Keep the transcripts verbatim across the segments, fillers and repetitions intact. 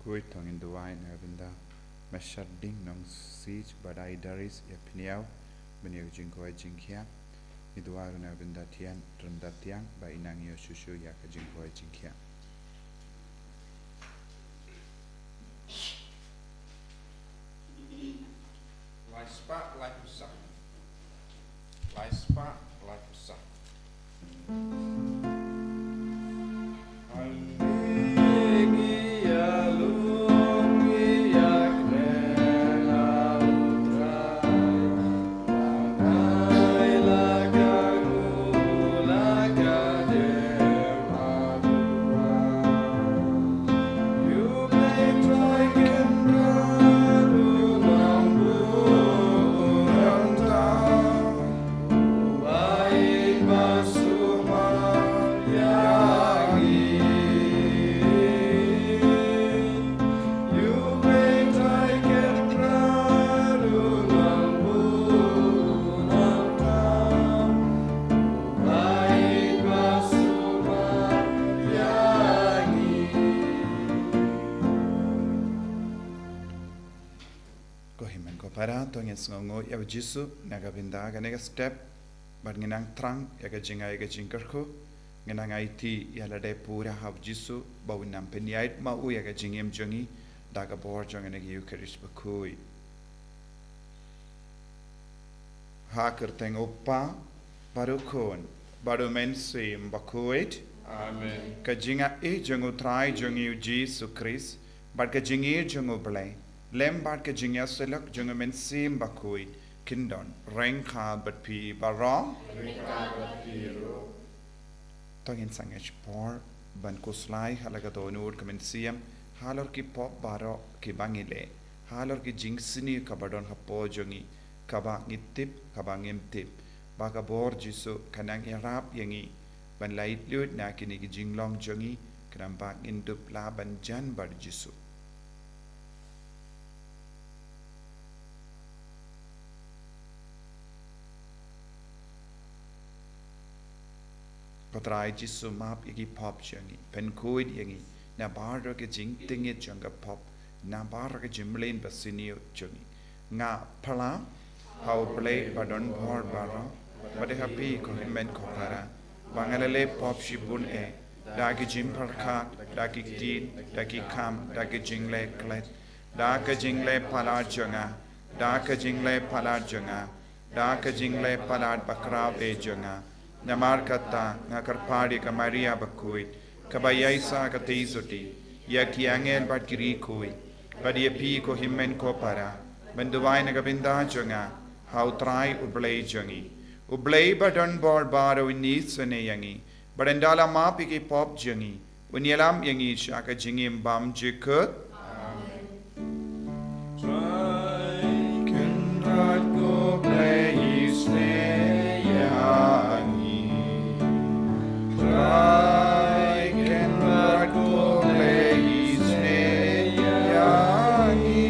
Khuid, to ngin duwai na ka bynta Masharding Nongsiej Badai Daris ïa Pniaw, ban ïa ka jingkoit jingkhiah. Ngi duwai ruh na ka bynta Thian Rynda Tiang, ba i nang ïoh shuh shuh ïa ka jingkoit jingkhiah. Lai spah, lai phew saw. Lai spah, lai phew saw. Ko hynmen ko para, to ngin sngewnguh ïa u Jisu na ka bynta kane ka step, bad ngin nang thrang ïa ka jingai ka jingkyrkhu. Ngin nang aiti ïa lade pura ha u Jisu, ba un nang pynïaid ma u ïa ka jingim jong ngi da ka bor jong kane ka Eukharist bakhuid. Ha ka kyrteng u Kpa, bad u Khun, bad u Mynsiem Bakhuid. Amen. Ka jingaiei jong u Trai jong ngi u Jisu Khrist, bad ka jingïeit jong u Blei, lem bad ka jingïasyllok jong u Mynsiem Bakhuid, kin don ryngkat bad phi baroh. Ryngkat bad phi ruh. To ngin sa ngeit por ban khuslai ha la ka dohnud ka mynsiem halor ki pop baroh kiba ngi leh, halor ki jingsniew kaba don hapoh jong ngi, kaba ngi tip, kaba ngim tip, ba ka bor Jisu ka nang ïarap ïa ngi ban lait lut na kine ki jinglong jong ngi, khnang ba ngin dup lah ban jan bad u Jisu. Ko Trai Jisu, map ïa ki pop jong ngi, pynkhuid ïa ngi na baroh ki jingtngit jong ka pop, na baroh ki jingmlien basniew jong ngi. Nga pyrshah ha u Blei badonbor baroh, bad ha phi ko hynmen ko para, ba nga la leh pop shibun eh, da ki jingpyrkhat, da ki ktien, da ki kam, da ki jingleh klet, da ka jingleh palat jong nga, da ka jingleh palat jong nga, da ka jingleh palat bakhraw eh jong nga. Namar kata nga kyrpad ïa ka Maria bakhuid, kaba ïaisah katei sotti ïa ki angel bad ki riewkhuid, bad ïa phi ko hynmen ko para, ban duwai na ka bynta jong nga ha u Trai u Blei jong ngi. U Blei badonbor baroh un isynei ïa ngi, bad ynda la map ïa ki pop jong ngi, un ïalam ïa ngi sha ka jingim bymjukut. Amen. Trai Kynrad ko Blei isynei ïa ngi. Trai Kynrad ko Blei isynei ïa ngi.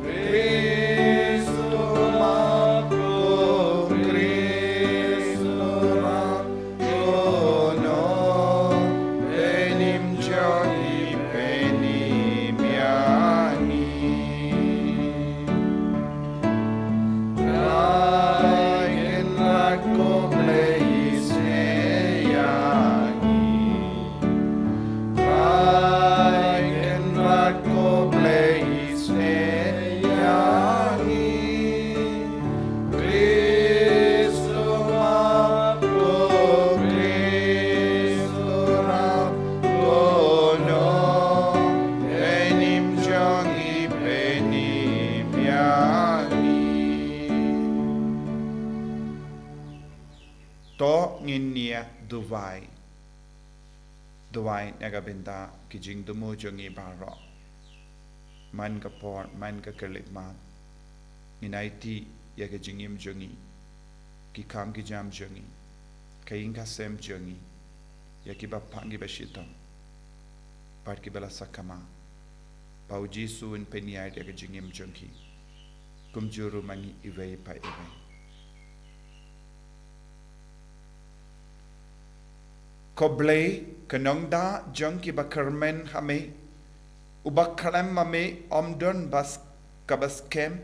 Khrist u map, ko Khrist u map, ko nongpynim jong ngi, pynim ïa ngi. Trai Kynrad ko Blei isynei ïa ngi. Trai Kynrad ko Blei isynei ïa ngi. Khrist u map, ko Khrist u map, ko nongpynim jong ngi, pynim ïa ngi. To ngin ïa duwai. Duwai na ka bynta ki jingthmu jong ngi baroh. Man ka por, man ka khyllipmat, ngin aiti ïa ka jingim jong ngi, ki kam ki jam jong ngi, ka ïing ka sem jong ngi, ïa kiba phah, kiba shitom, bad kiba la sakma, ba u Jisu un pynïaid ïa ka jingim jong ki, kumjuh ruh ma ngi iwei pa iwei. Ko Blei, ka nongda jong kiba kyrmen ha me, Uba khlem ma me ym don bas kaba skhem,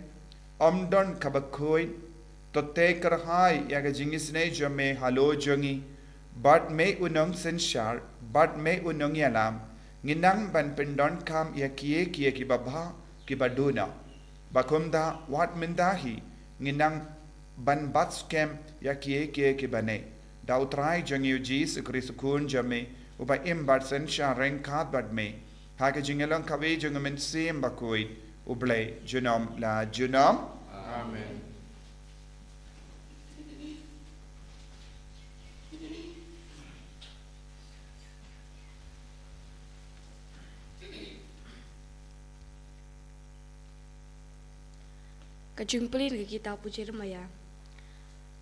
ym don kaba khuid. To tei kyrhai ïa ka jingisynei jong me halor jong ngi, bad me u nongsynshar, bad me u nongïalam. Ngi nang ban pyndonkam ïa kiei kiei kiba bha, kiba duna. Ba kumta wat mynta hi, ngi nang ban bat skhem ïa kiei kiei kiba neh. Da U Trai jong ngi U Jisu Khrist U Khun jong me, uba im bad synshar ryngkat bad me, ha ka jingïalong kawei jong U Mynsiem Bakhuid, U Blei junom la junom. Amen. Ka jingpule na ka kitab u Jeremaïah.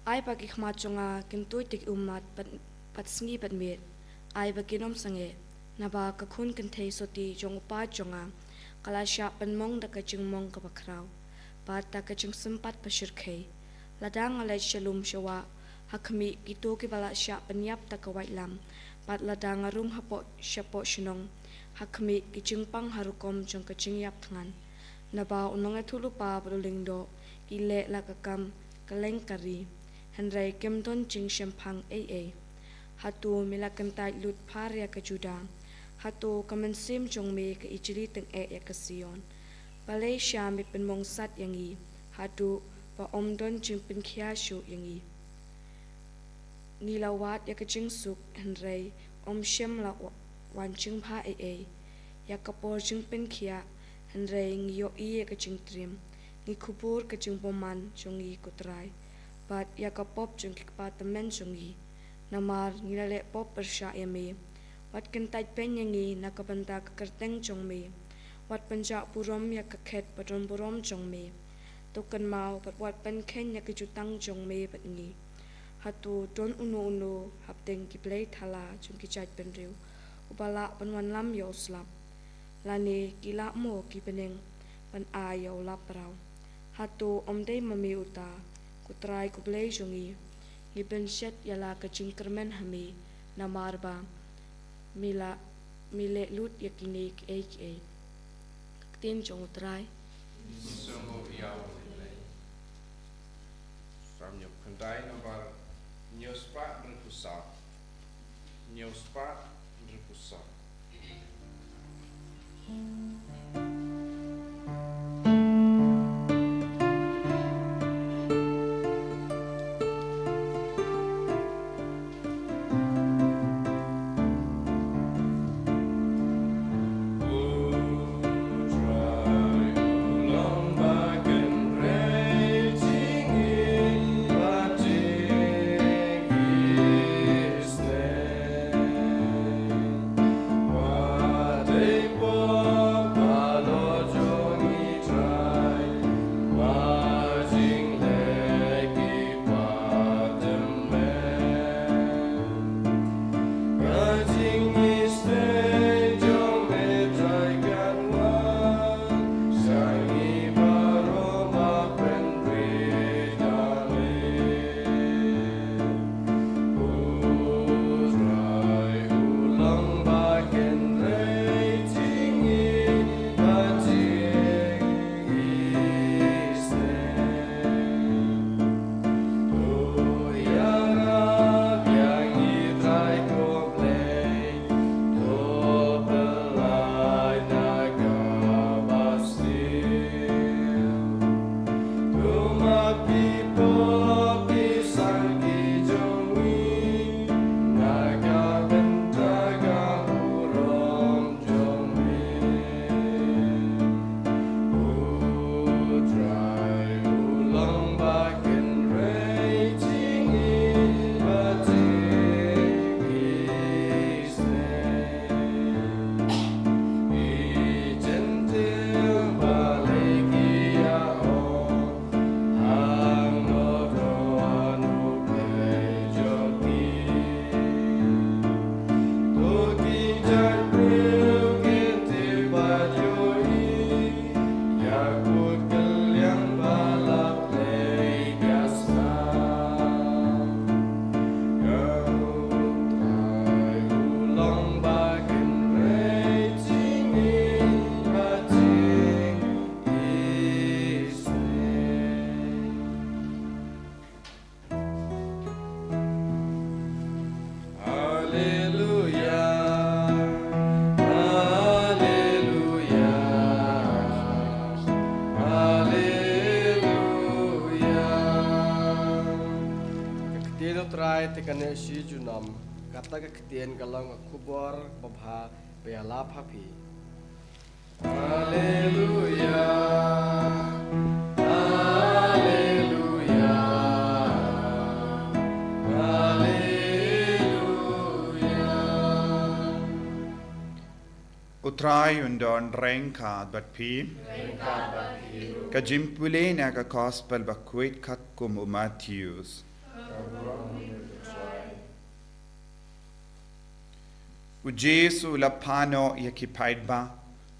Ai ba ki khmat jong nga kin tuid da ki ummat bad, bad sngi bad miet. Ai ba kin ym sangeh. Naba ka khun kynthei sotti jong u pa jong nga ka la shah pynmong da ka jingmong kaba khraw, bad da ka jingsympat ba shyrkhei. Lada nga leit sha lum sha wah, ha khmih kito kiba la shah pynïap da ka waitlam, bad lada nga rung hapoh shapoh shnong, ha khmih ki jingpang ha rukom jong ka jingïap thngan. Naba u nongïathuhlypa bad u lyngdoh ki leh la ka kam kylleng ka ri, hynrei kim don jingshemphang ei ei. Hato me la kyntait lut phar ïa ka Judah? Hato ka mynsiem jong me ka ijli tyngeh ïa ka Sion? Balei sha me pynmong sat ïa ngi, haduh ba ym don jingpynkhia shuh ïa ngi? Ngi la wad ïa ka jingsuk, hynrei ym shym la wa-, wan jingbha ei ei. Ïa ka por jingpynkhiah, hynrei ngi ïohi ïa ka jingtriem. Ngi khubor ka jingbymman jong ngi, ko Trai, bad ïa ka pop jong ki kpa tymmen jong ngi. Namar ngi la leh pop pyrshah ïa me. Wat kyntait beiñ ïa ngi na ka bynta ka kyrteng jong me. Wat pynjah burom ïa ka khet badonburom jong me. To kynmaw bad wat pynkheiñ ïa ka jutang jong me bad ngi. Hato don uno uno hapdeng ki blei thala jong ki jaitbynriew uba lah ban wanlam ïa u slap? Lane ki lah mo ki bneng ban ai ïa u lapbraw? Hato ym dei ma me uta, ko Trai ko Blei jong ngi? Ngi pynshet ïa la ka jingkyrmen ha me, namar ba me la, me leh lut ïa kine kiei kiei. Ka ktien jong u Trai. Sngewbha ïa u Blei. Salm hynñiew khyndai, nombar hynñiew spah hynriew phew saw. Hynñiew spah hynriew phew saw. Kane shi junom, kata ka ktien ka long ka khubor babha ba ïalap ha phi. Haleluya, haleluya, haleluya. U Trai un don ryngkat bad phi. Ka jingpule na ka Gospel ba khuid katkum u Mathaios. U Jisu u la phah noh ïa ki paidbah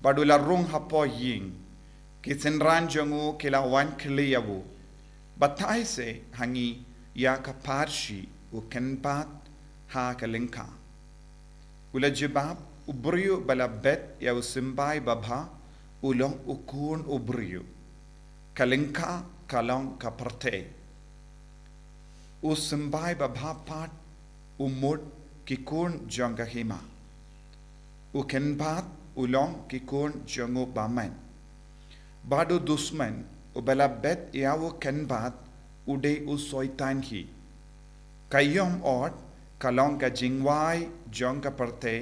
bad u la rung hapoh ïing. Ki synran jong u ki la wan khlieh ïa u, "Batai se ha ngi ïa ka parshi u kynbat ha ka lyngkha." U la jubab, "U briew ba la bet ïa u symbai babha u long u khun u briew. Ka lyngkha ka long ka pyrthei. U symbai babha pat u mut ki khun jong ka hima. U kynbat u long ki khun jong u bymman. Bad u dusman uba la bet ïa u kynbat u dei u Soitan hi. Ka ïom ot ka long ka jingwai jong ka pyrthei,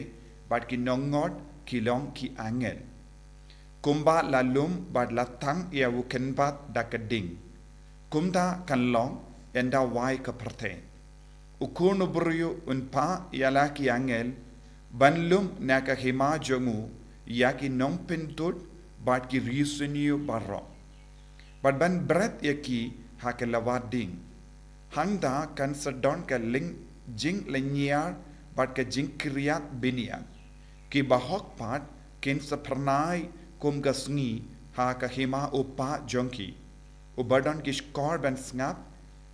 bad ki nongot ki long ki angel. Kumba la lum bad la tang ïa u kynbat da ka ding, kumta kan long ynda wai ka pyrthei. U Khun u briew un phah ïa la ki angel ban lum na ka hima jong u ïa ki nongpynthut bad ki riewsniew baroh, bad ban bret ïa ki ha ka lawar ding. Hangta kan sa don ka ling jinglynñiar bad ka jingkyrïat bniat. Ki bahok pat kin sa phyrnai kum ka sngi ha ka hima u Kpa jong ki. Uba don ki shkor ban sngap,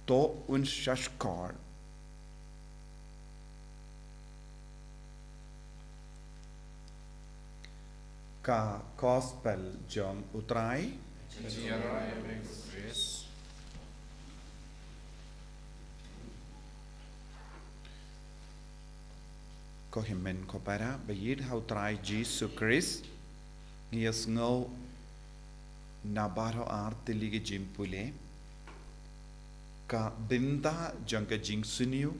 to un sngap shkor." Ka Gospel jong u Trai. Ko hynmen ko para ba ïeit ha u Trai Jisu Khrist, ngi ïa sngew na baroh ar tylli ki jingpule, ka bynta jong ka jingsniew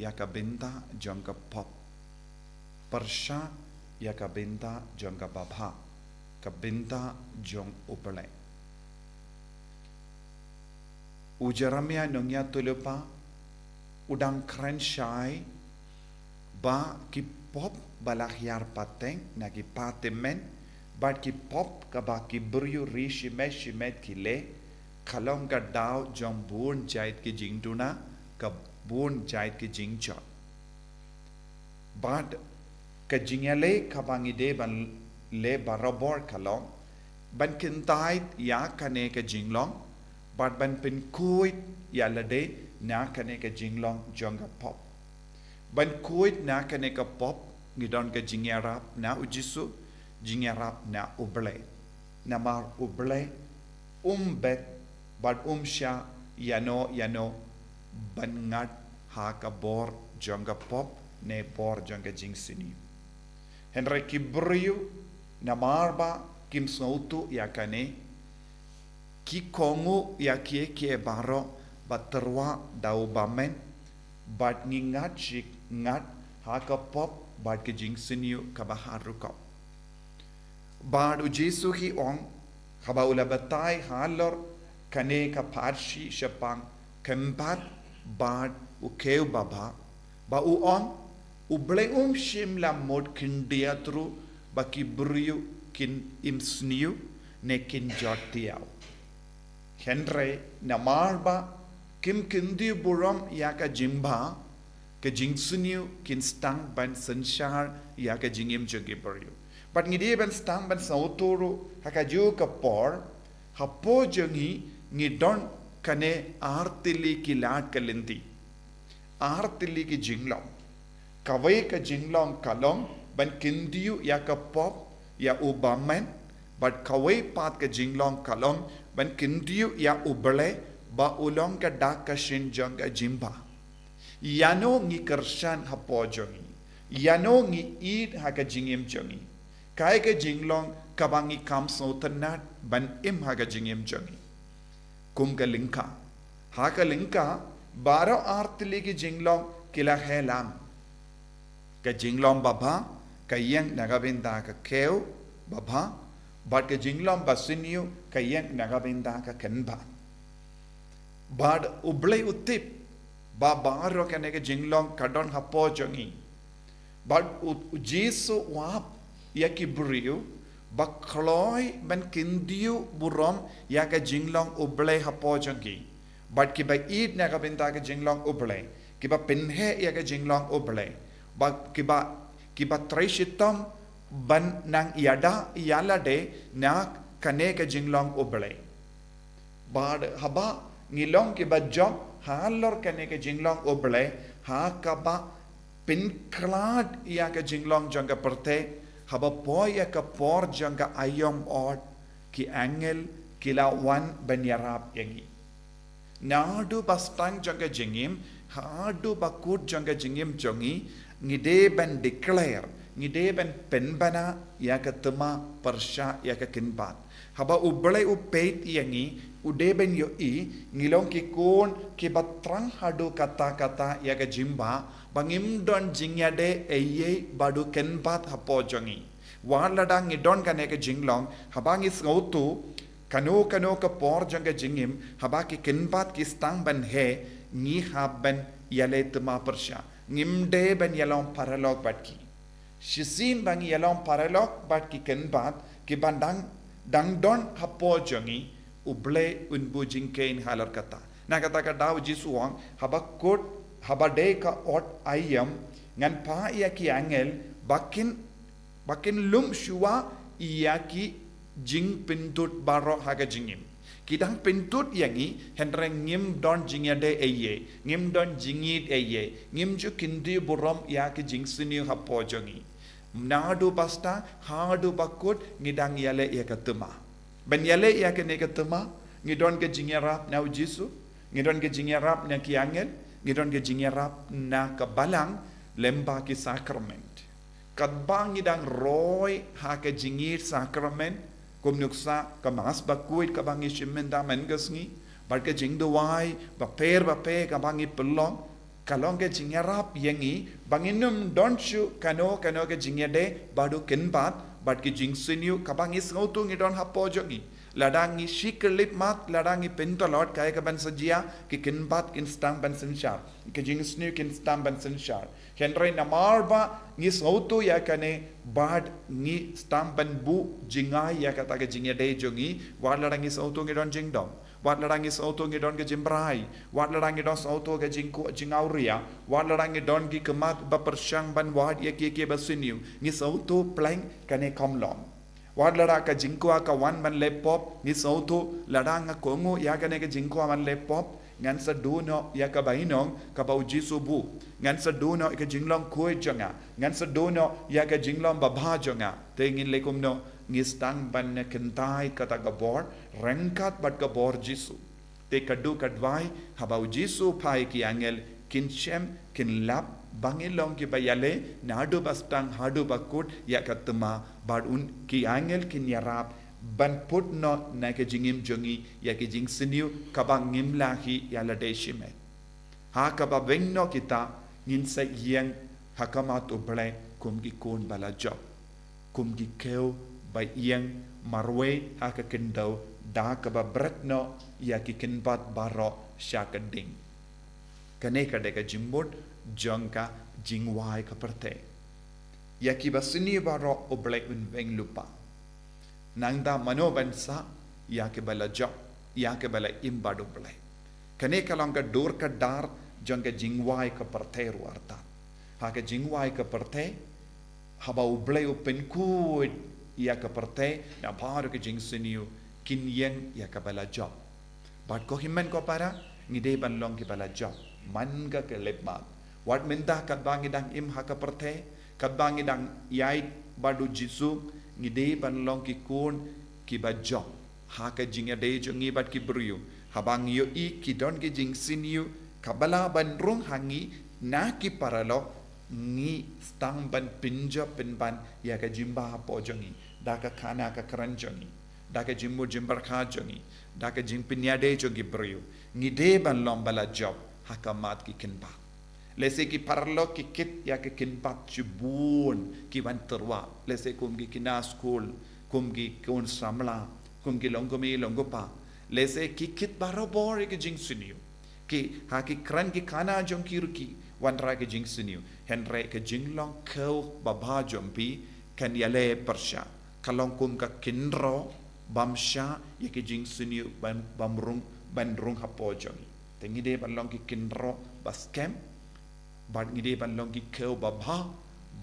ïa ka bynta jong ka pop, pyrshah ïa ka bynta jong ka babha, ka bynta jong U Blei. U Jeremiah nongïathuhlypa u dang kren shai ba ki pop ba la hiar pateng na ki pateng, bad ki pop kaba ki briew ri shimet shimet ki leh, ka long ka daw jong bun jait ki jingduna, ka bun jait ki jingjot. Bad ka jingïaleh kaba ngi dei ban leh barabor ka long ban kyntait ïa kane ka jinglong, bad ban pynkhuid ïa lade na kane ka jinglong jong ka pop. Ban khuid na kane ka pop, ngi don ka jingïarap na U Jisu, jingïarap na U Blei. Namar U Blei um bet bad um shah ïano ïano ban ngat ha ka bor jong ka pop ne bor jong ka jingsniew. Hynrei ki briew, namar ba kim sngewthuh ïa kane, ki kohnguh ïa kiei kiei baroh ba tyrwa da u bymman, bad ngi ngat shi ngat ha ka pop bad ka jingsniew kaba har rukom. Bad U Jisu hi ong, haba u la batai halor kane ka parshi shaphang kynbat bad u khiew babha, ba u ong, U Blei um shym la mut khyndiat ruh ba ki briew kin im sniew ne kin jot thiaw. Hynrei namar ba kim kyntiew burom ïa ka jingbha, ka jingsniew kin sdang ban synshar ïa ka jingim jong ki briew. Bad ngi dei ban sdang ban sngewthuh ruh ha kajuh ka por, hapoh jong ngi ngi don kane ar tylli ki lad ka lynti. Ar tylli ki jinglong. Kawei ka jinglong ka long ban kyntiew ïa ka pop, ïa u bymman, bad kawei pat ka jinglong ka long ban kyntiew ïa U Blei ba u long ka dak ka shin jong ka jingbha. Ïano ngi kyrshan hapoh jong ngi? Ïano ngi ïeit ha ka jingim jong ngi? Kaei ka jinglong kaba ngi kham sngewtynnat ban im ha ka jingim jong ngi? Kum ka lyngkha. Ha ka lyngkha, baroh ar tylli ki jinglong i la heh lang. Ka jinglong babha ka ïeng na ka bynta ka kiew babha, bad ka jinglong basniew ka ïeng na ka bynta ka kynbaht. Bad U Blei u tip ba baroh kane ka jinglong ka don hapoh jong ngi. Bad U, U Jisu u ap ïa ki briew ba kloi ban kyntiew burom ïa ka jinglong U Blei hapoh jong ki. Bad kiba ïeit na ka bynta ka jinglong U Blei, kiba pynheh ïa ka jinglong U Blei, bad kiba, kiba trei shitom ban nang ïada ïa lade na kane ka jinglong U Blei. Bad haba ngi long kiba jop halor kane ka jinglong U Blei, ha kaba pynkhlad ïa ka jinglong jong ka pyrthei, haba poi ïa ka por jong ka aïom ot, ki angel ki la wan ban ïarap ïa ngi. Naduh ba sdang jong ka jingim haduh ba kut jong ka jingim jong ngi, ngi dei ban declare, ngi dei ban pynbna ïa ka thma pyrshah ïa ka kynbaht. Haba U Blei u peit ïa ngi, u dei ban ïohi ngi long ki khun kiba trang haduh katta katta ïa ka jingbha, ba ngim don jingïadei ei ei bad u kynbaht hapoh jong ngi. Wat lada ngi don kane ka jinglong, haba ngi sngewthuh kano kano ka por jong ka jingim, haba ki kynbaht ki sdang ban heh, ngi hap ban ïaleh thma pyrshah. Ngim dei ban ïalong paralok bad ki. Shisien ba ngi ïalong paralok bad ki kynbaht kiba dang, dang don hapoh jong ngi, U Blei un buh jingkheiñ halor kata. Na kata ka daw U Jisu u ong, haba kut, haba dei ka ot aïom, ngan phah ïa ki angel ba kin, ba kin lum shuwa ïa ki jingpynthut baroh ha ka jingim. Ki dang pynthut ïa ngi, hynrei ngim don jingïadei ei ei, ngim don jingïeit ei ei, ngim ju kyntiew burom ïa ki jingsniew hapoh jong ngi. Naduh ba sdang haduh ba kut ngi dang ïaleh ïa ka thma. Ban ïaleh ïa kane ka thma, ngi don ka jingïarap na U Jisu, ngi don ka jingïarap na ki angel, ngi don ka jingïarap na ka balang lyngba ki sakrament. Katba ngi dang roi ha ka jingïeit sakrament, kum nuksa ka Mass bakhuid kaba ngi shim mynta man ka sngi, bad ka jingduwai bapher bapher kaba ngi pynlong, ka long ka jingïarap ïa ngi ba ngin ym don shuh kano kano ka jingïadei bad u kynbaht bad ki jingsniew kaba ngi sngewthuh ngi don hapoh jong ngi. Lada ngi shi khyllipmat, lada ngi pyntlot, kaei kaban sa jia? Ki kynbaht kin sdang ban synshar, ki jingsniew kin sdang ban synshar. Hynrei namar ba ngi sngewthuh ïa kane, bad ngi sdang ban buh jngai ïa kata ka jingïadei jong ngi, wat lada ngi sngewthuh ngi don jingdom, wat lada ngi sngewthuh ngi don ka jingbrai, wat lada ngi don sngewthuh ka jingku-, jingawria, wat lada ngi don ki khmat ba pyrshang ban wad ïa kiei kiei ba sniew, ngi sngewthuh pleng kane kam long. Wat lada ka jingkwah ka wan ban leh pop, ngi sngewthuh lada nga kohnguh ïa kane ka jingkwah ban leh pop, ngan sa duh noh ïa ka bainong kaba U Jisu u buh. Ngan sa duh noh ïa ka jinglong khuid jong nga. Ngan sa duh noh ïa ka jinglong babha jong nga. Te ngin leh kumno? Ngi sdang ban kyntait kata ka bor ryngkat bad ka bor Jisu. Te ka duh ka duwai, haba U Jisu u phah ïa ki angel, kin shem, kin lap ba ngin long kiba ïaleh naduh ba sdang haduh ba kut ïa ka thma, bad un, ki angel kin ïarap ban put noh na ka jingim jong ngi ïa ki jingsniew kaba ngim lah hi ïa lade shimet. Ha kaba beiñ noh kita, ngin sa ïeng ha khmat U Blei kum ki khun ba la jop, kum ki kiew ba ïeng marwei ha ka khyndew, da kaba bret noh ïa ki kynbaht baroh sha ka ding. Kane ka dei ka jingmut jong ka jingwai ka pyrthei. Ïa kiba sniew baroh U Blei un beiñ lypa. Nangta mano ban sah? Ïa kiba la jop, ïa kiba la im bad U Blei. Kane ka long ka dur ka dar jong ka jingwai ka pyrthei ruh artat. Ha ka jingwai ka pyrthei, haba U Blei u pynkhuid ïa ka pyrthei na baroh ki jingsniew, kin ïeng ïa kaba la jop. Bad ko hynmen ko para, ngi dei ban long kiba la jop man ka khyllipmat. Wat mynta katba ngi dang im ha ka pyrthei, katba ngi dang ïaid bad U Jisu, ngi dei ban long ki khun kiba jop ha ka jingïadei jong ngi bad ki briew. Haba ngi ïohi ki don ki jingsniew kaba lah ban rung ha ngi na ki paralok, ngi sdang ban pynjop pynban ïa ka jingbha hapoh jong ngi da ka khana ka kren jong ngi, da ka jingmut jingpyrkhat jong ngi, da ka jingpynïadei jong ki briew. Ngi dei ban long ba la jop ha khmat ki kynbaht. Lehse ki paralok ki kit ïa ki kynbat shibun ki wan tyrwa. Lehse kum ki khynnah skul, kum ki khun samla, kum ki longkmie longkpa. Lehse ki kit barabor ïa ki jingsniew. Ki ha ki kren ki khana jong ki ruh ki wanrah ki jingsniew. Hynrei ka jinglong kiew babha jong phi kan ïaleh pyrshah. Ka long kum ka kynroh bym shah ïa ki jingsniew ban, bym rung, ban rung hapoh jong ngi. Te ngi dei ban long ki kynroh ba skhem, bad ngi dei ban long ki kiew babha,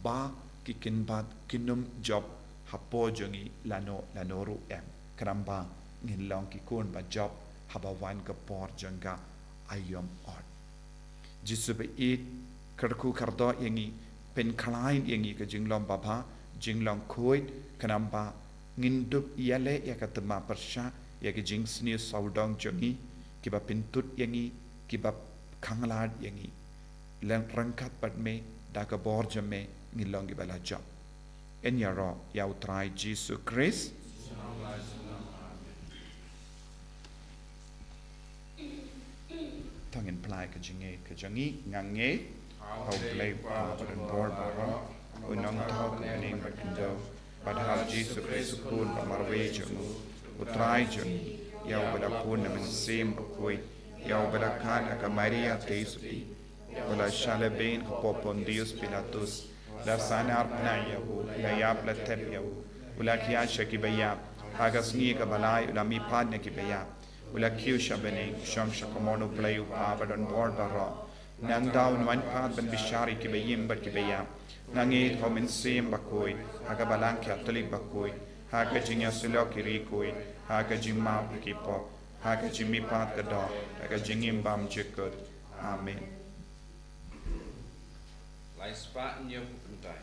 ba ki kynbat kin ym jop hapoh jong ngi lano lano ruh em. Khnang ba ngin long ki khun ba jop haba wan ka por jong ka aïom ot. Jisu ba ïeit, kyrkhu kyrdoh ïa ngi, pynkhlaiñ ïa ngi ka jinglong babha, jinglong khuid, khnang ba ngin dup ïaleh ïa ka thma pyrshah ïa ki jingsniew sawdong jong ngi, kiba pyntut ïa ngi, kiba khanglad ïa ngi. Leh ryngkat bad me, da ka bor jong me, ngin long kiba la jop. Yn ïaroh ïa U Trai Jisu Khrist. To ngin plie ka jingngeit ka jong ngi. Nga ngeit ha U Blei U Kpa badonbor baroh, U Nongthaw ka bneng bad khyndew, bad ha U Jisu Khrist U Khun ba marwei jong U, U Trai jong ngi, ïa uba la bun na Mynsiem Bakhuid, ïa uba la khad ha ka Maria Theisotti, u la shah lehbeiñ hapoh Pontius Pilatus, la sahnarphna ïa u, la ïap la thep ïa u, u la khiah sha kiba ïap, ha ka sngi kaba lai u la mihpat na kiba ïap, u la kiew sha bneng, u shong sha kamon U Blei U Kpa badonbor baroh. Nangta un wan pat ban bishar ïa kiba im bad kiba ïap. Nga ngeit ha U Mynsiem Bakhuid, ha ka Balang Katholik bakhuid, ha ka jingïasyllok ki riewkhuid, ha ka jingmap ïa ki pop, ha ka jingmihpat ka doh, ha ka jingim bymjukut. Amen. Lai spah ñiew phew kyntai.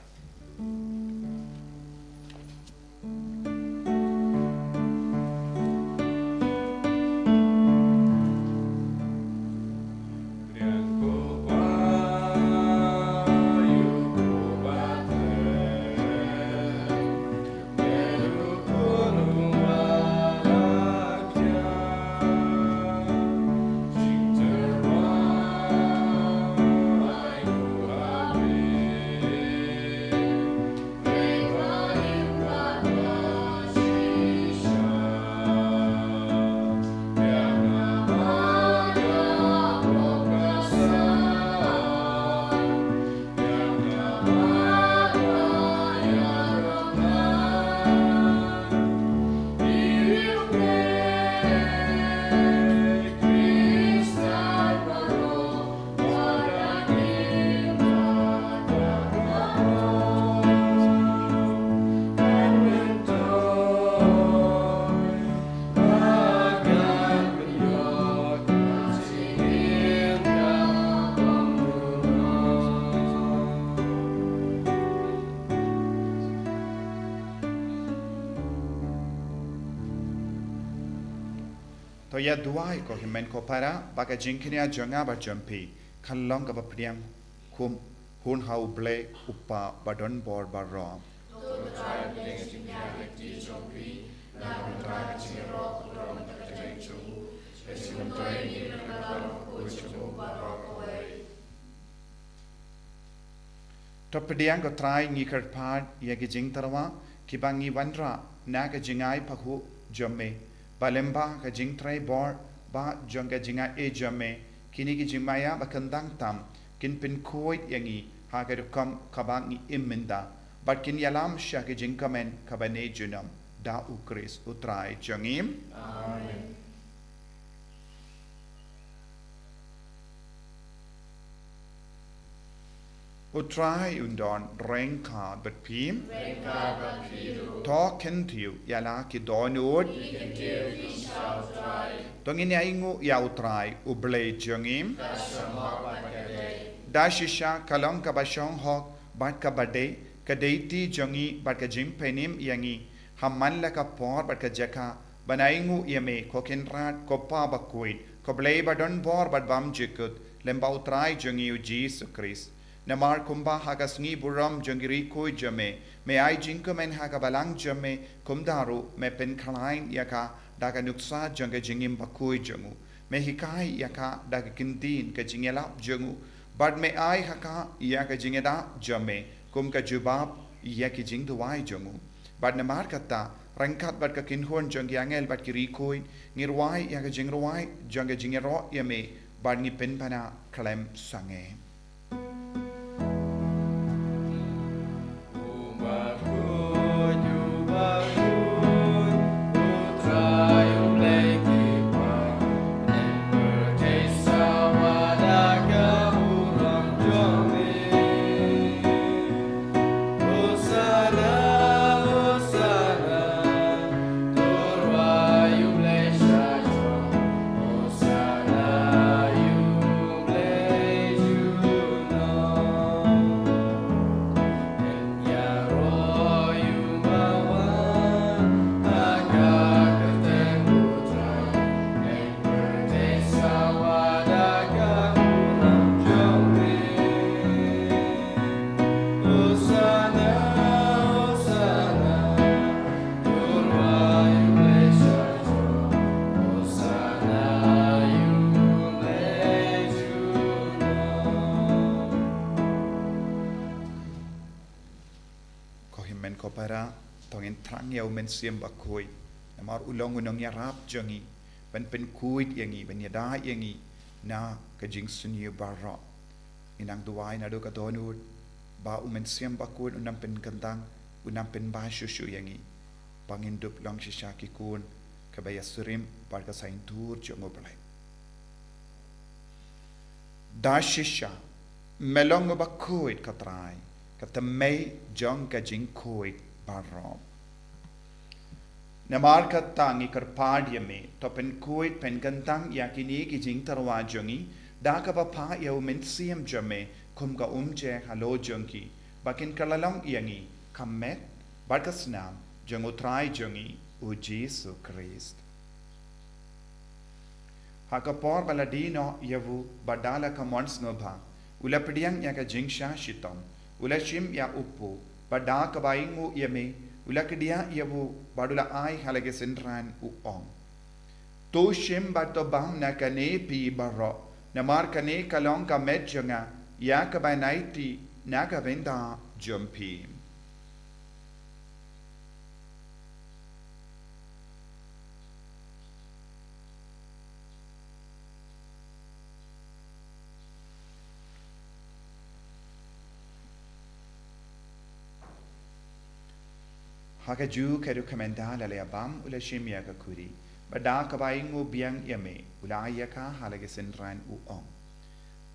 To ïa duwai ko hynmen ko para, ba ka jingkñia jong nga bad jong phi kan long kaba pdiang kum hun ha U Blei U Kpa badonbor baroh. To pdiang ko Trai, ngi kyrpad ïa ki jingtyrwa kiba ngi wanrah na ka jingai pahuh jong me, ba lyngba ka jingtrei bor ba jong ka jingai jong me, kine ki jingmaïa ba kyndang tam kin pynkhuid ïa ngi ha ka rukom kaba ngi im mynta, bad kin ïalam sha ka jingkmen kaba ne junom, da U Khrist U Trai jong ngi. Amen. U Trai un don ryngkat bad phi. Ryngkat bad phi ruh. To kyntiew ïa la ki dohnud. Ki kyntiew ki sha U Trai. To ngin ïa ainguh ïa U Trai U Blei jong ngi. Ka sngewbha bad ka dei. Da shisha ka long kaba shong hok bad kaba dei, ka dei ti jong ngi bad ka jingpynim ïa ngi ha man la ka por bad ka jaka, ban ainguh ïa me ko Kynrad, ko Pa bakhuid, ko Blei badonbor bad bymjukut, lyngba U Trai jong ngi U Jisu Khrist. Namar kumba ha ka sngi burom jong ki riewkhuid jong me, me ai jingkmen ha ka balang jong me, kumta ruh me pynkhlaiñ ïa ka da ka nuksa jong ka jingim bakhuid jong u. Me hikai ïa ka da ka ktien ka jingïalap jong u, Bad me ai ha ka ïa ka jingïada jong me kum ka jubab ïa ki jingduwai jong u. Bad namar kata, ryngkat bad ka kynhun jong ki angel bad ki rikhuid, ngi rwai ïa ka jingrwai jong ka jingïaroh ïa me, bad ngi pynbna khlem sangeh. Ko hynmen ko para, to ngin thrang ïa u Mynsiem Bakhuid. Namar u long u nongïarap jong ngi, ban pynkhuid ïa ngi, ban ïada ïa ngi na ka jingsniew baroh. Ngi nang duwai naduh ka dohnud ba u Mynsiem Bakhuid un nang pynkyntang, un nang pynbha shuh shuh ïa ngi, ba ngin dup long shisha ki khun kiba ïasyriem bad ka saiñdur jong U Blei. Da shisha, me long uba khuid, ko Trai, ka thymmei jong ka jingkhuid baroh. Namar kata ngi kyrpad ïa me, to pynkhuid pynkyntang ïa kine ki jingtyrwa jong ngi, da kaba phah ïa u Mynsiem jong me kum ka umjer halor jong ki, ba kin kylla long ïa ngi ka met bad ka snam jong U Trai jong ngi, U Jisu Khrist. Ha ka por ba la die noh ïa u, bad da la ka mon sngewbha, u la pdiang ïa ka jingshah shitom, u la shim ïa u kpu, bad da kaba ainguh ïa me, u la kdiah ïa u, bad u la ai ha la ki synran, u ong: To shim bad to bam na kane phi baroh, namar kane ka long ka met jong nga, ïa kaba yn aiti na ka bynta jong phi. Ha kajuh ka ruh, ka mynta la la ïa bam, u la shim ïa ka khuri, bad da kaba ainguh biang ïa me, u la ai ïa ka ha la ki synran, u ong: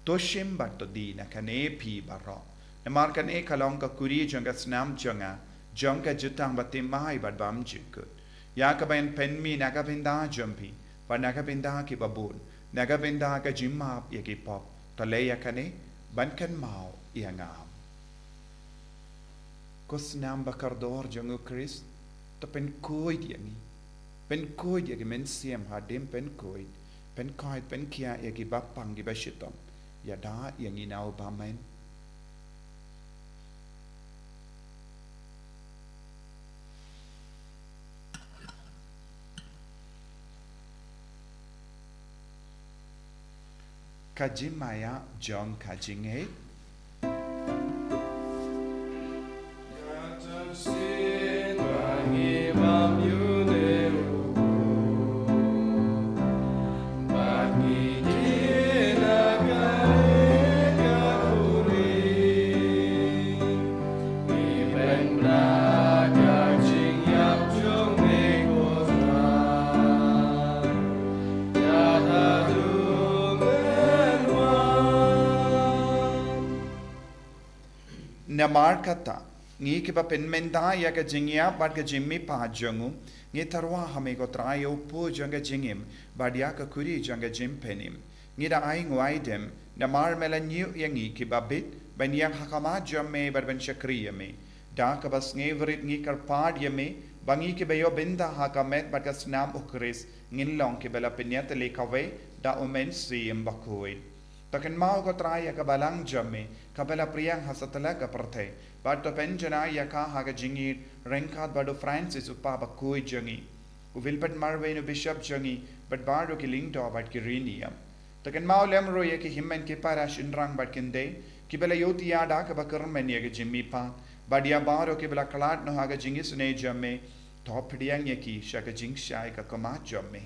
To shim bad to die na kane phi baroh, namar kane ka long ka khuri jong ka snam jong nga, jong ka jutang bathymmai bad bymjukut, ïa kaba yn pynmih na ka bynta jong phi bad na ka bynta kiba bun, na ka bynta ka jingmap ïa ki pop. To leh ïa kane ban kynmaw ïa nga. Ko snam bakordor jong U Khrist, to pynkhuid ïa ngi. Pynkhuid ïa ki mynsiem hadien pynkhuid, pynkhuid pynkhiah ïa ki bapang ki bashitom. Ïada ïa ngi na u bymman. Ka jingmaïa jong ka jingngeit. Namar kata, ngi kiba pynmynta ïa ka jingïap bad ka jingmihpat jong u, ngi tyrwa ha me ko Trai ïa u kpu jong ka jingim, bad ïa ka khuri jong ka jingpynim. Ngi da ai nguaidem, namar me la ñiew ïa ngi kiba bit, ban ïeng ha khmat jong me bad ban shakri ïa me. Da kaba sngewrit ngi kyrpad ïa me, ba ngi kiba ïoh bynta ha ka met bad ka snam U Khrist, ngin long kiba la pynïatylli kawei da u Mynsiem Bakhuid. To kynmaw ko Trai ïa ka balang jong me, kaba la pdiang ha satlak ka pyrthei, bad to pynjanai ïa ka ha ka jingïeit ryngkat bad u Francis u Papa bakhuid jong ngi, u Wilfred Marwein u Bishop jong ngi, bad baroh ki lyngdoh bad ki riewniam. Te kynmaw lem ruh ïa ki hynmen ki para shynrang bad kynthei kiba la ïohi ïa da kaba kyrmen ïa ka jingmihpat, bad ïa baroh kiba la khlad noh ha ka jingisynei jong me. To pdiang ïa ki sha ka jingshai ka khmat jong me.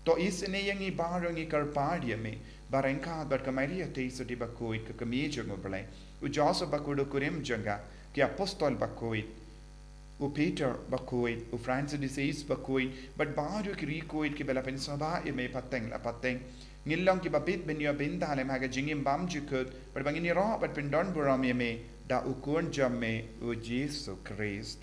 To isynei ïa ngi baroh ngi kyrpad ïa me, ba ryngkat bad ka Maria Theisotti bakhuid ka kmie jong U Blei, u Joseph bakhuid u kurim jong ka, ki apostol bakhuid, u Peter bakhuid, u Francis de Sales bakhuid, bad baroh ki riewkhuid kiba la pynsngewbha ïa me pateng la pateng. Ngin long kiba bit ban ïoh bynta lem ha ka jingim bymjukut, bad ba ngin ïaroh bad pyndonburom ïa me da u Khun jong me u Jisu Khrist.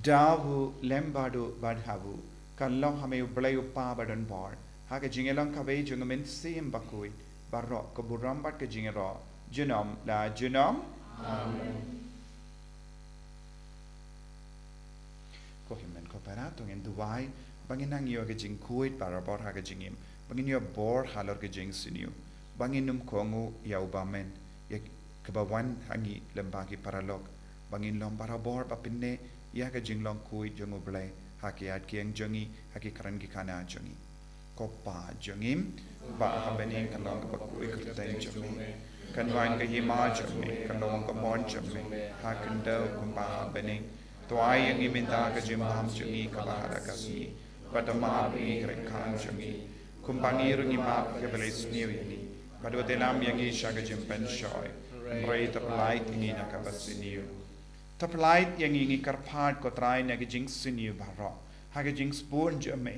Da u lem bad u bad ha u, kan long ha me U Blei U Kpa badonbor, ha ka jingïalong kawei jong U Mynsiem Bakhuid, baroh ka burom bad ka jingïaroh junom la junom. Amen. Ko hynmen ko para, to ngin duwai ba ngin nang ïoh ka jingkhuid barabor ha ka jingim, ba ngin ïoh bor halor ka jingsniew, ba ngin ym kohnguh ïa u bymmen, ïa kaba wan ha ngi lem bad ki paralok, ba ngin long barabor ba pynneh ïa ka jinglong khuid jong U Blei ha ki ïaid ki ïeng jong ngi, ha ki kren ki khana jong ngi. Ko Pa jong ngi, ba ha bneng, kan long ka bakhuid ka kyrteng jong me, kan wan ka hima jong me, kan long ka mon jong me ha khyndew kumba ha bneng. To ai ïa ngi mynta ka jingbam jong ngi kaba ha ka sngi, bad to map ïa ngi ki jingkam jong ngi, kumba ngi ruh ngi map ïa kiba la isniew ïa ngi, bad wat ïalam ïa ngi sha ka jingpynshoi, hynrei to pyllait ïa ngi na kaba sniew. To pyllait ïa ngi, ngi kyrpad ko Trai, na ka jingsniew baroh ha ka jingsbun jong me.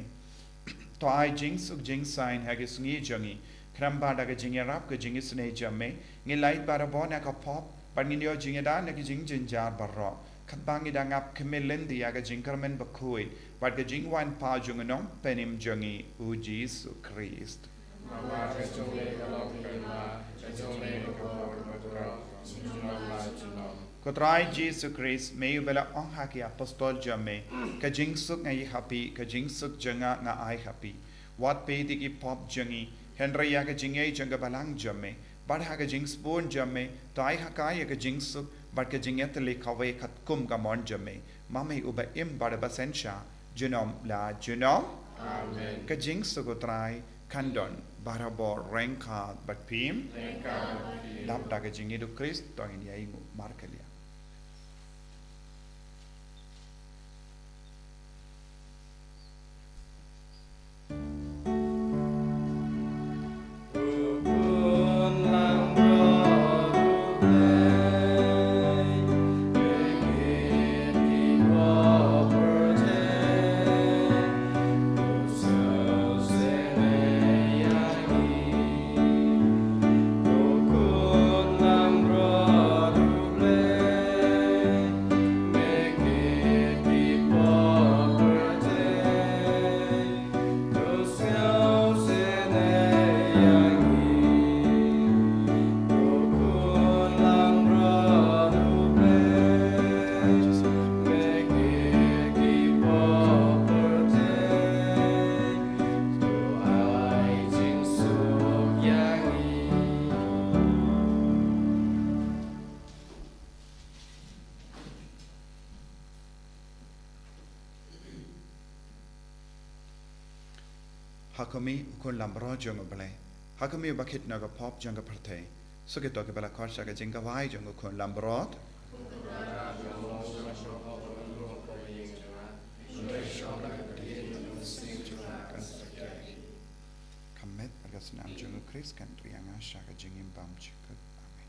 To ai jingsuk jingsaiñ ha ka sngi jong ngi, khnang ba da ka jingïarap ka jingisynei jong me, ngin lait barabor na ka pop, bad ngin ïoh jingïada na ki jingjynjar baroh, katba ngi dang ap khmih lynti ïa ka jingkyrmen bakhuid bad ka jingwan paw jong U Nongpynim jong ngi, U Jisu Khrist. Ko Trai Jisu Khrist, me uba la ong ha ki apostol jong me, ka jingsuk nga ai ha phi, ka jingsuk jong nga nga ai ha phi. Wat peit ïa ki pop jong ngi, hynrei ïa ka jingïeit jong ka balang jong me, bad ha ka jingsbun jong me, to ai ha ka ïa ka jingsuk bad ka jingïatylli kawei katkum ka mon jong me, ma me uba im bad uba synshar junom la junom. Amen. Ka jingsuk U Trai kan don barabor ryngkat bad phi. Ryngkat bad phi. Lap da ka jingïeit U Khrist, to ngin ïa ainguh markylliang. Ha kumne, U Khun Lambrot jong U Blei, ha kumne uba khit na ka pop jong ka pyrthei, suk ïa kito kiba la khot sha ka jingkawei jong U Khun Lambrot. Ka met bad ka snam jong U Khrist kan ïa nga sha ka jingim bymjukut. Amen.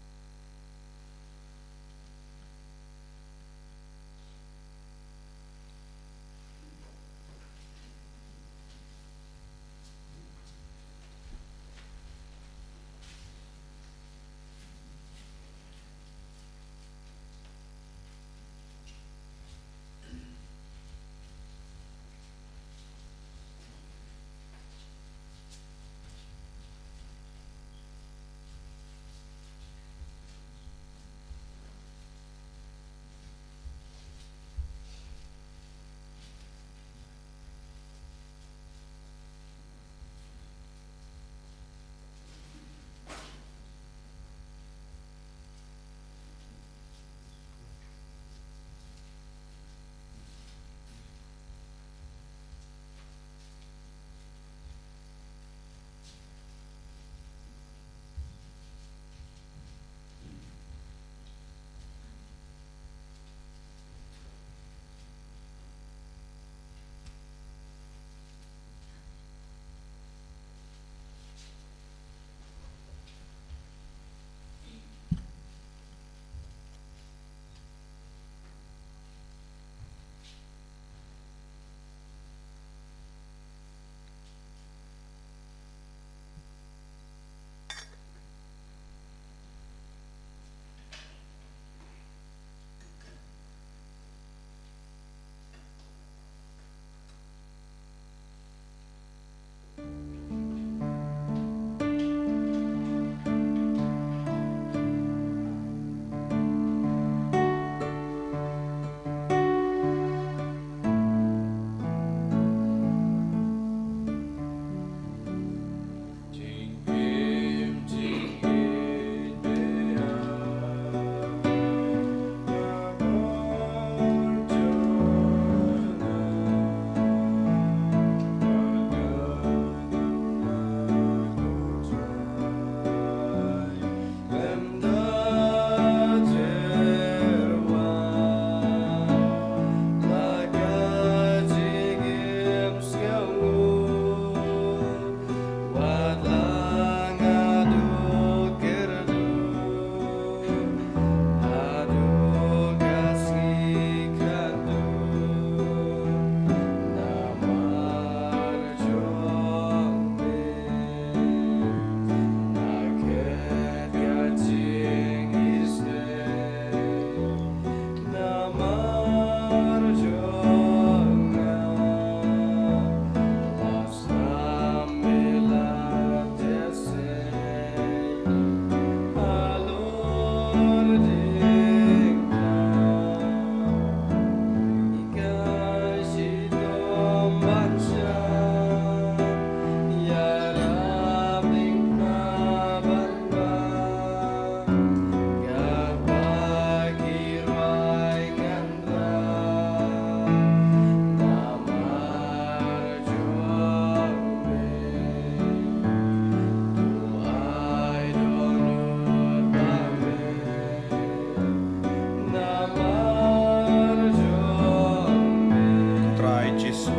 Trai Jisu,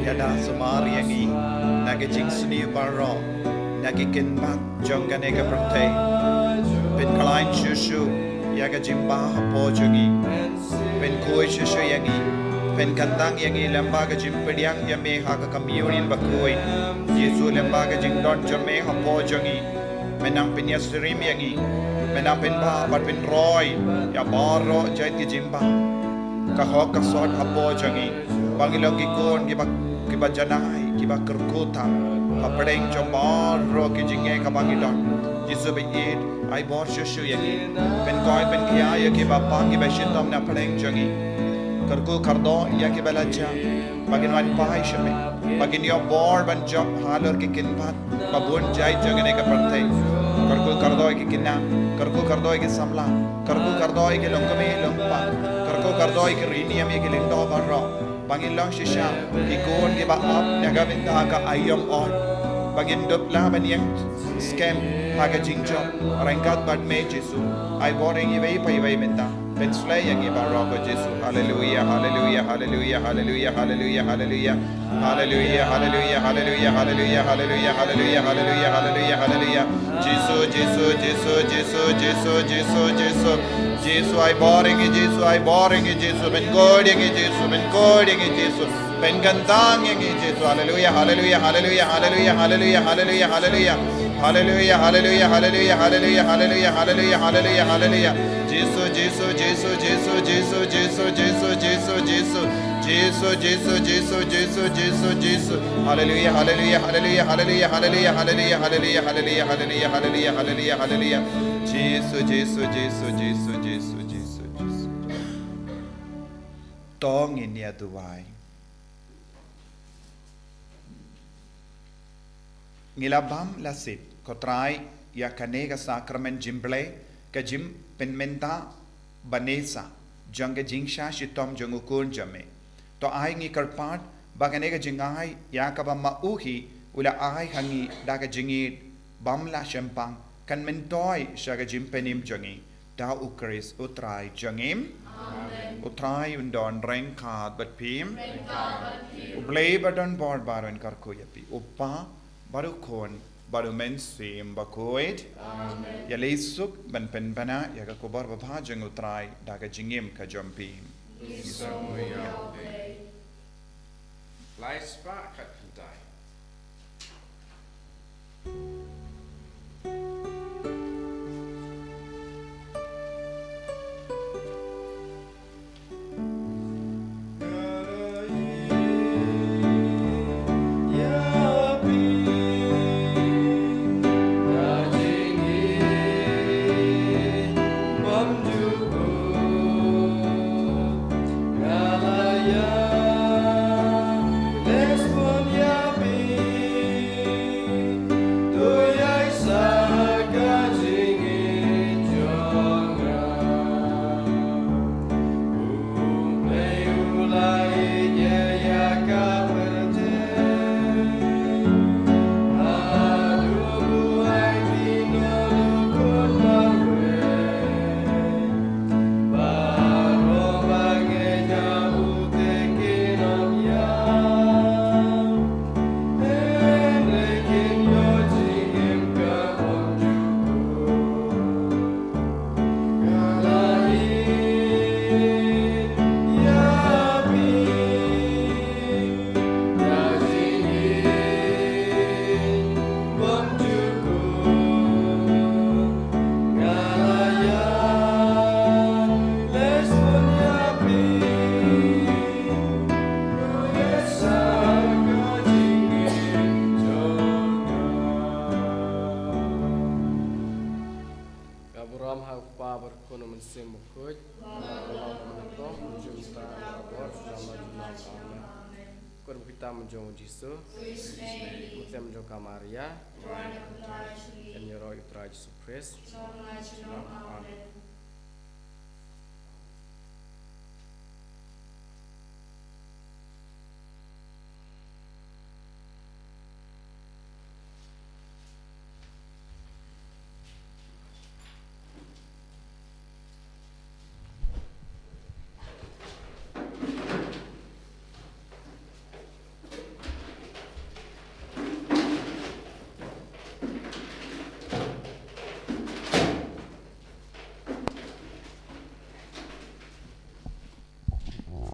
ïada sumar ïa ngi na ka jingsniew baroh, na ki kynbat jong kane ka pyrthei. Pynkhlaiñ shuh shuh ïa ka jingbha hapoh jong ngi. Pynkhuid shuh shuh ïa ngi. Pynkyntang ïa ngi lyngba ka jingpdiang ïa me ha ka Komunion bakhuid. Jisu, lyngba ka jingdon jong me hapoh jong ngi, me nang pynïasyriem ïa ngi. Me nang pynbha bad pynroi ïa baroh jait ki jingbha, ka hok ka sot hapoh jong ngi, ba ngin long ki khun kiba, kiba janai, kiba kyrkhu tam hapdeng jong baroh ki jingeh kaba ngi don. Jisu ba ïeit, ai bor shuh shuh ïa ngi. Pynkhuid pynkhia ïa kiba pang, kiba shitom na pdeng jong ngi. Kyrkhu kyrdoh ïa kiba la jah, ba kin wan phai sha me, ba kin ïoh bor ban jop halor ki kynbat ba bun jait jong kane ka pyrthei. Kyrkhu kyrdoh ïa ki khynnah, kyrkhu kyrdoh ïa ki samla, kyrkhu kyrdoh ïa ki longkmie longkpa, kyrkhu kyrdoh ïa ki riewniam, ïa ki lyngdoh baroh, ba ngin long shisha ki khun kiba ap na ka bynta ka aïom ot, ba ngin dup lah ban ïeng skhem ha ka jingjop ryngkat bad me Jisu. Ai bor ïa ngi iwei pa iwei mynta. Pynshlei ïa ngi baroh ko Jisu. Haleluia, haleluia, haleluia, haleluia, haleluia, haleluia. Haleluia, haleluia, haleluia, haleluia, haleluia, haleluia, haleluia, haleluia, haleluia. Jisu, Jisu, Jisu, Jisu, Jisu, Jisu, Jisu. Jisu, ai bor ïa ngi Jisu, ai bor ïa ngi Jisu, pynkhuid ïa ngi Jisu, pynkhuid ïa ngi Jisu, pynkyntang ïa ngi Jisu. Haleluia, haleluia, haleluia, haleluia, haleluia, haleluia, haleluia. Haleluia, haleluia, haleluia, haleluia, haleluia, haleluia, haleluia, haleluia. Jisu, Jisu, Jisu, Jisu, Jisu, Jisu, Jisu, Jisu. Jisu, Jisu, Jisu, Jisu, Jisu, Jisu. Haleluia, haleluia, haleluia, haleluia, haleluia, haleluia, haleluia, haleluia, haleluia, haleluia, haleluia, haleluia. Jisu, Jisu, Jisu, Jisu, Jisu, Jisu, Jisu. To ngin ïa duwai. Ngi la bam la sip, ko Trai, ïa kane ka sakramen jingblei, ka jingpynmynta banesa jong ka jingshah shitom jong u Khun jong me. To ai ngi kyrpad ba kane ka jingai ïa kaba ma u hi u la ai ha ngi da ka jingïeit bym lah shempang, kan myntoi sha ka jingpynim jong ngi. Da u Khrist u Trai jong ngi. Amen. U Trai un don ryngkat bad phi. Ryngkat bad phi. U Blei ba don bor baroh un kyrkhu ïa phi. U Kpa bad u Khun bad u Mynsiem Bakhuid. Amen. Ïaleh suk ban pynbna ïa ka khubor babha jong u Trai da ka jingim ka jong phi. Ngi sngewbha ïa u Blei. Lai spah khatkhyndai. Mynsiem Bakhuid, ba la long mynta, mynjur mynta, baroh, junom la junom. Amen. Kut ba ki tam jong u Jisu, mynsiem jong ka Maria, yn ïaroh ïa u Trai Jisu Khrist. Amen.